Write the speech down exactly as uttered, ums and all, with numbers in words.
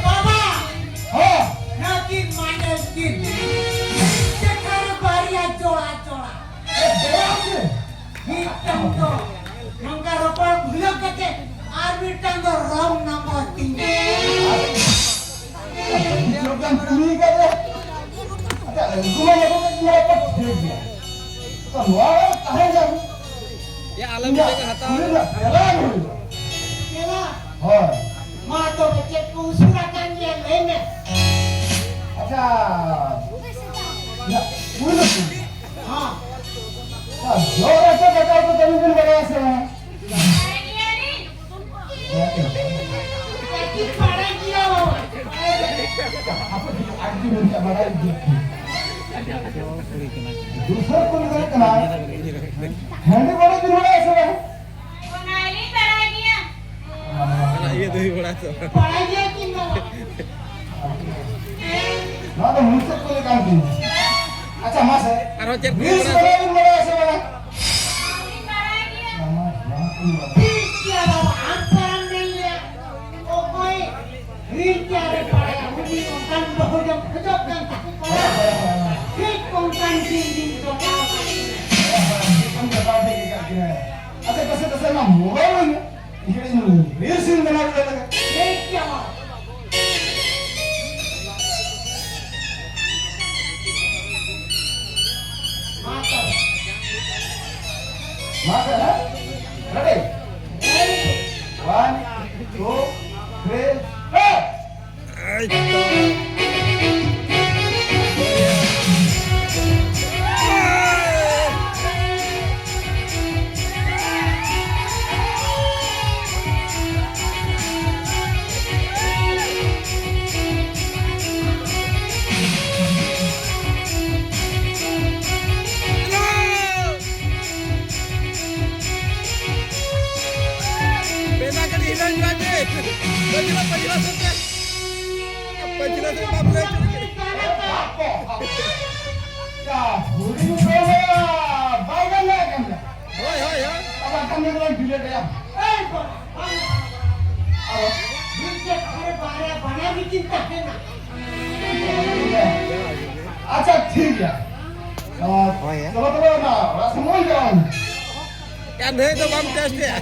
ᱵᱟᱵᱟ! ᱦᱚᱸ᱾ ᱱᱟᱹᱠᱤᱱ ᱢᱟᱱᱮ ᱠᱤᱱ ᱪᱮᱴᱷᱟ ᱨᱮ ᱵᱟᱨᱭᱟ ᱡᱚᱲᱟ ᱡᱚᱲᱟ᱾ ᱮ, ᱵᱮᱲᱟ ᱜᱮ᱾ ᱢᱤᱫᱴᱟᱝ ᱫᱚ ᱱᱚᱝᱠᱟ ᱨᱚᱯᱚᱲ ᱵᱷᱩᱞᱟᱹᱣ ᱠᱟᱛᱮ ᱟᱨ ᱢᱤᱫᱴᱟᱝ ᱫᱚ wrong number ᱛᱤᱧ᱾ ᱟᱪᱪᱷᱟ, ᱩᱱᱠᱩ ᱢᱟ ᱞᱟᱹᱜᱤᱫ ᱱᱚᱣᱟ ᱫᱚ ᱴᱷᱤᱠ ᱜᱮᱭᱟ᱾ ᱛᱚ, ᱱᱚᱣᱟ ᱫᱚ ᱛᱟᱦᱮᱸ ᱠᱟᱱ ᱭᱟ, ᱟᱞᱮ ᱤᱧᱟᱹᱜ ᱢᱤᱫᱴᱮᱱ ᱦᱟᱛᱟᱣ ᱠᱩᱞᱤ ᱨᱮᱱᱟᱜ ᱛᱮᱞᱟ ᱮᱢ ᱦᱩᱭᱩᱜᱼᱟ᱾ ᱛᱮᱞᱟ? ᱦᱳᱭ᱾ ᱢᱟ ᱛᱚᱵᱮ ᱪᱮᱫ ᱠᱚ ᱩᱥᱩᱞ ᱟᱠᱟᱱ ᱜᱮᱭᱟ ᱞᱟᱹᱭ ᱢᱮ᱾ ᱟᱪᱪᱷᱟ᱾ ᱤᱧᱟᱹᱜ ᱯᱩᱭᱞᱩ ᱠᱩᱞᱤ᱾ ᱦᱚᱸ᱾ ᱟᱪᱪᱷᱟ, ᱡᱚ ᱨᱮ ᱪᱮᱫ ᱫᱟᱠᱟ ᱩᱛᱩ ᱠᱟᱹᱢᱤ ᱵᱤᱱ ᱵᱟᱲᱟᱭᱟ ᱥᱮ ᱵᱟᱝ? ᱫᱚᱥᱟᱨ ᱠᱚ ᱢᱮᱛᱟᱜ ᱠᱟᱱᱟ, ᱦᱟᱺᱰᱤ ᱵᱟᱲᱟ ᱵᱤᱱ ᱵᱟᱲᱟᱭᱟ ᱥᱮ ᱵᱟᱝ? ᱚᱱᱟ ᱞᱤᱧ ᱵᱟᱲᱟᱭ ᱜᱮᱭᱟ᱾ ᱤᱭᱟᱹ ᱫᱚ ᱦᱩᱭ ᱵᱟᱲᱟ ᱛᱚ᱾ ᱵᱟᱲᱟᱭ ᱜᱮᱭᱟ ᱠᱤᱱ ᱵᱟᱵᱟ᱾ ᱱᱚᱣᱟ ᱫᱚ ᱢᱩᱪᱟᱹᱫ ᱠᱚ ᱞᱮᱠᱟᱱ ᱠᱤᱱ᱾ ᱟᱪᱪᱷᱟ, ᱢᱟᱥᱮ᱾ ᱟᱨᱦᱚᱸ ᱪᱮᱫ ᱠᱚ ᱨᱤᱞᱥ ᱵᱟᱲᱟᱭᱟ? ᱵᱟᱲᱟᱭ ᱵᱤᱱ ᱵᱟᱲᱟᱭᱟ ᱥᱮ ᱵᱟᱝ? ᱟᱹᱞᱤᱧ ᱵᱟᱲᱟᱭ ᱜᱮᱭᱟ᱾ ᱴᱷᱤᱠ ᱜᱮᱭᱟ ᱵᱟᱵᱟ, ᱟᱢ ᱯᱟᱨᱟᱢ ᱢᱮᱱ ᱞᱮᱭᱟ᱾ ᱚᱠᱚᱭ ᱨᱤᱞ ᱛᱮᱭᱟᱨᱮ ᱵᱟᱲᱟᱭᱟ, ᱩᱱᱤ ᱚᱱᱠᱟᱱ ᱵᱟᱹᱦᱩ ᱡᱚᱝ ᱠᱷᱚᱡᱚᱜ ᱠᱟᱱ ᱛᱟᱦᱮᱸ ᱠᱟᱱᱟ᱾ ᱴᱷᱤᱠ ᱚᱱᱠᱟᱱ ᱫᱤᱱ ᱫᱤᱱ ᱡᱚᱴᱟᱣ ᱠᱟᱱᱟ᱾ ᱟᱪᱪᱷᱟ, ᱯᱟᱥᱮ ᱯᱟᱥᱮ ᱚᱱᱟ ᱢᱳᱵᱟᱭᱤᱞ ᱨᱮ ᱤᱧ ᱨᱤᱞᱥ ᱤᱧ ᱵᱮᱱᱟᱣ ᱞᱮᱫᱟ᱾ ᱴᱷᱤᱠ ᱜᱮᱭᱟ ᱢᱟ᱾ ᱢᱟ ᱛᱚᱵᱮ᱾ ᱢᱟ ᱛᱚᱵᱮ, ᱦᱮᱸ? Ready? One, two, three, four. बेटा कड़ी हिला जुआ के। पछिला, पछिला से क्या? पछिला से बाप रे। क्या हुड़ी में बोला? बाइगन में ᱰᱤᱞᱮᱴ ᱮᱫᱟ᱾ ᱮᱭ ᱵᱟᱵᱟ, ᱵᱟᱝ, ᱵᱟᱝ, ᱵᱟᱝ᱾ ᱟᱨᱚ? ᱢᱤᱫᱴᱮᱡ ᱠᱟᱛᱷᱟ ᱨᱮ ᱵᱟᱨᱭᱟ, ᱵᱟᱱᱟᱨ ᱜᱮ ᱪᱤᱱᱛᱟ ᱦᱮᱱᱟᱜ᱾ ᱟᱪᱪᱷᱟ, ᱴᱷᱤᱠ ᱜᱮᱭᱟ᱾ ᱟᱨ ᱦᱳᱭ᱾ ᱪᱚᱞᱚ ᱛᱚᱵᱮ ᱚᱱᱟ ᱚᱲᱟᱜ ᱥᱮᱱ ᱵᱚᱱ ᱪᱟᱞᱟᱜᱼᱟ᱾ ᱭᱟ, ᱱᱟᱹᱭ ᱫᱚ ᱵᱟᱢ ᱴᱮᱥᱴ ᱮᱫᱼᱟ?